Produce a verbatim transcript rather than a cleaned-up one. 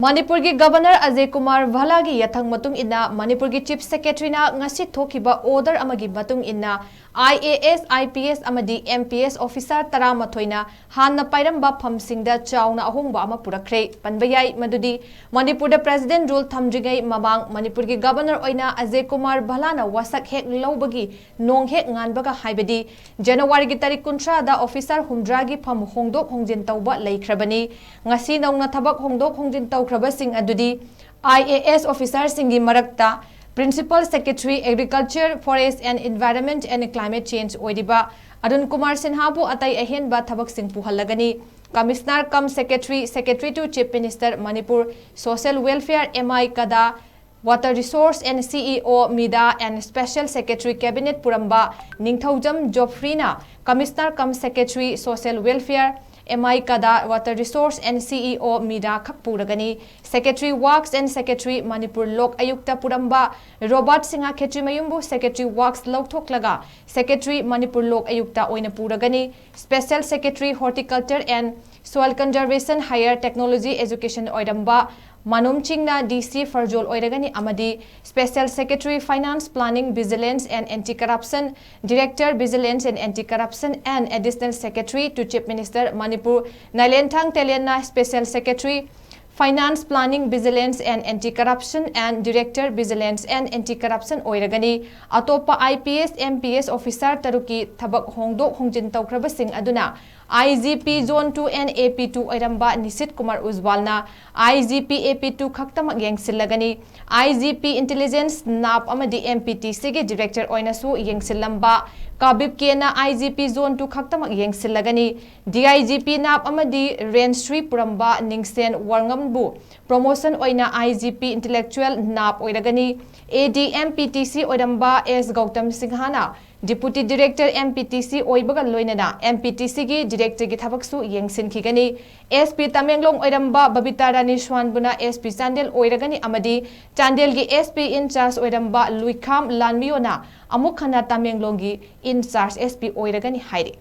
ꯃꯅꯤꯄꯨꯔꯒꯤ ꯒꯕꯔꯅꯔ ꯑꯖꯌ ꯀꯨꯃꯥꯔ ꯚꯜꯂꯥꯒꯤ ꯌꯥꯊꯪ ꯃꯇꯨꯡ ꯏꯟꯅ ꯃꯅꯤꯄꯨꯔꯒꯤ ꯆꯤꯐ ꯁꯦꯀ꯭ꯔꯦꯇꯔꯤꯅ ꯉꯁꯤ ꯊꯣꯛꯈꯤꯕ ꯑꯣꯔꯗꯔ ꯑꯃꯒꯤ ꯃꯇꯨꯡ ꯏꯟꯅ I A S, I P S ꯑꯃꯗꯤ ꯑꯦꯝ ꯄꯤ ꯑꯦꯁ ꯑꯣꯐꯤꯁꯥꯔ ꯇꯔꯥꯃꯥꯊꯣꯏꯅ ꯍꯥꯟꯅ ꯄꯥꯏꯔꯝꯕ ꯐꯝꯁꯤꯡꯗ ꯆꯥꯎꯅ ꯑꯍꯣꯡꯕ ꯑꯃ ꯄꯨꯔꯛꯈ꯭ꯔꯦ꯫ ꯄꯟꯕ ꯌꯥꯏ ꯃꯗꯨꯗꯤ ꯃꯅꯤꯄꯨꯔꯗ ꯄ꯭ꯔꯦꯁꯤꯗꯦꯟꯠ ꯔꯨꯜ ꯊꯝꯗ꯭ꯔꯤꯉꯩ ꯃꯃꯥꯡ ꯃꯅꯤꯄꯨꯔꯒꯤ ꯒꯕꯔꯅꯔ ꯑꯣꯏꯅ ꯑꯖꯌ ꯀꯨꯃꯥꯔ ꯚꯜꯂꯥꯅ ꯋꯥꯁꯛ ꯍꯦꯛ ꯂꯧꯕꯒꯤ ꯅꯣꯡ ꯍꯦꯛ ꯉꯥꯟꯕꯒ, ꯍꯥꯏꯕꯗꯤ ꯖꯅꯋꯥꯔꯤꯒꯤ ꯇꯥꯔꯤꯛ ꯀꯨꯟꯊ꯭ꯔꯥꯗ ꯑꯣꯐꯤꯁꯥꯔ ꯍꯨꯝꯗ꯭ꯔꯥꯒꯤ ꯐꯝ ꯍꯣꯡꯗꯣꯛ ꯍꯣꯡꯖꯤꯟ ꯇꯧꯕ ꯂꯩꯈ꯭ꯔꯕꯅꯤ꯫ ꯉꯁꯤ ꯅꯧꯅ ꯊꯕꯛ ꯍꯣꯡꯗꯣꯛ ꯍꯣꯡꯖꯤꯟ ꯇꯧꯈ꯭ꯔꯕꯁꯤꯡ ꯑꯗꯨꯗꯤ ꯑꯥꯏ ꯑꯦ ꯑꯦꯁ ꯑꯣꯐꯤꯁꯥꯔꯁꯤꯡꯒꯤ ꯃꯔꯛꯇ Principal Secretary Agriculture, Forest and Environment and Climate Change ꯑꯣꯏꯔꯤꯕ ꯑꯔꯨꯟ ꯀꯨꯃꯥꯔ ꯁꯤꯟꯍꯥꯕꯨ ꯑꯇꯩ ꯑꯍꯦꯟꯕ ꯊꯕꯛꯁꯤꯡ ꯄꯨꯍꯜꯂꯒꯅꯤ꯫ Commissioner cum Secretary, Secretary to Chief Minister Manipur, Social Welfare, M I ꯀꯗꯥ, Water Resource and C E O ꯃꯤꯗꯥ and Special Secretary Cabinet ꯄꯨꯔꯝꯕ Ningthoujam ꯖꯣꯐ꯭ꯔꯤꯅ Commissioner cum Secretary Social Welfare, M I ꯀꯗꯥ, Water Resource and C E O ꯃꯤꯗꯥ ꯈꯛ ꯄꯨꯔꯒꯅꯤ꯫ Secretary Works and Secretary Manipur Lok Ayukta ꯄꯨꯔꯝꯕ Robert Singh ꯈꯦꯇ꯭ꯔꯤꯃꯌꯨꯝꯕꯨ Secretary Works ꯂꯧꯊꯣꯛꯂꯒ Secretary Manipur Lok Ayukta ꯑꯣꯏꯅ ꯄꯨꯔꯒꯅꯤ꯫ Special Secretary Horticulture and Soil Conservation Higher Technology Education ꯑꯣꯏꯔꯝꯕ ꯃꯥꯅꯣꯝ ꯆꯤꯡꯅ D C ꯐꯔꯖꯣꯜ ꯑꯣꯏꯔꯒꯅꯤ ꯑꯃꯗꯤ Special Secretary Finance, Planning, Vigilance and Anti-Corruption, Director Vigilance and Anti-Corruption and Additional Secretary to Chief Minister Manipur ꯅꯥꯏꯂꯦꯟꯊꯥꯡ ꯇꯦꯂꯦꯟꯅ Special Secretary Finance, Planning, Vigilance and Anti-Corruption and Director Vigilance and Anti-Corruption ꯑꯣꯏꯔꯒꯅꯤ꯫ ꯑꯇꯣꯞꯄ I P S, M P S officer ꯇꯔꯨꯛꯀꯤ ꯊꯕꯛ ꯍꯣꯡꯗꯣꯛ ꯍꯣꯡꯖꯤꯟ ꯇꯧꯈ꯭ꯔꯕꯁꯤꯡ ꯑꯗꯨꯅ I G P Zone two and A P two ꯑꯣꯏꯔꯝꯕ ꯅꯤꯁꯤꯠ Kumar ꯎꯖꯋꯥꯜꯅ I G P A P two ꯈꯛꯇꯃꯛ ꯌꯦꯡꯁꯤꯜꯂꯒꯅꯤ꯫ I G P Intelligence, ꯅꯥꯞ ꯑꯃꯗꯤ M P T Cꯒꯤ director ꯑꯣꯏꯅꯁꯨ ꯌꯦꯡꯁꯤꯜꯂꯝꯕ ꯀꯥꯕꯤꯞ ꯀꯦꯅ I G P Zone two ꯈꯛꯇꯃꯛ ꯌꯦꯡꯁꯤꯜꯂꯒꯅꯤ꯫ D I G P ꯅꯥꯞ ꯑꯃꯗꯤ Range three ꯄꯨꯔꯝꯕ ꯅꯤꯡꯁꯦꯟ ꯋꯥꯔꯉꯝꯕꯨ promotion ꯑꯣꯏꯅ I G P Intellectual ꯅꯥꯞ ꯑꯣꯏꯔꯒꯅꯤ꯫ A D M P T C ꯑꯣꯏꯔꯝꯕ S Gautam ꯁꯤꯡꯍꯅ Deputy Director M P T C ꯑꯣꯏꯕꯒ ꯂꯣꯏꯅꯅ M P T Cꯒꯤ directorꯒꯤ ꯊꯕꯛꯁꯨ ꯌꯦꯡꯁꯤꯟꯈꯤꯒꯅꯤ꯫ S P Tamenglong ꯑꯣꯏꯔꯝꯕ ꯕꯕꯤꯇꯥ ꯔꯥꯅꯤ ꯁ꯭ꯋꯥꯟꯕꯨꯅ S P Chandel ꯑꯣꯏꯔꯒꯅꯤ ꯑꯃꯗꯤ ꯆꯥꯟꯗꯦꯜꯒꯤ S P in charge ꯑꯣꯏꯔꯝꯕ ꯂꯨꯏꯈꯥꯝ ꯂꯥꯟꯃꯤꯌꯣꯅ ꯑꯃꯨꯛ ꯍꯟꯅ ꯇꯃꯦꯡꯂꯣꯡꯒꯤ in charge S P ꯑꯣꯏꯔꯒꯅꯤ ꯍꯥꯏꯔꯤ꯫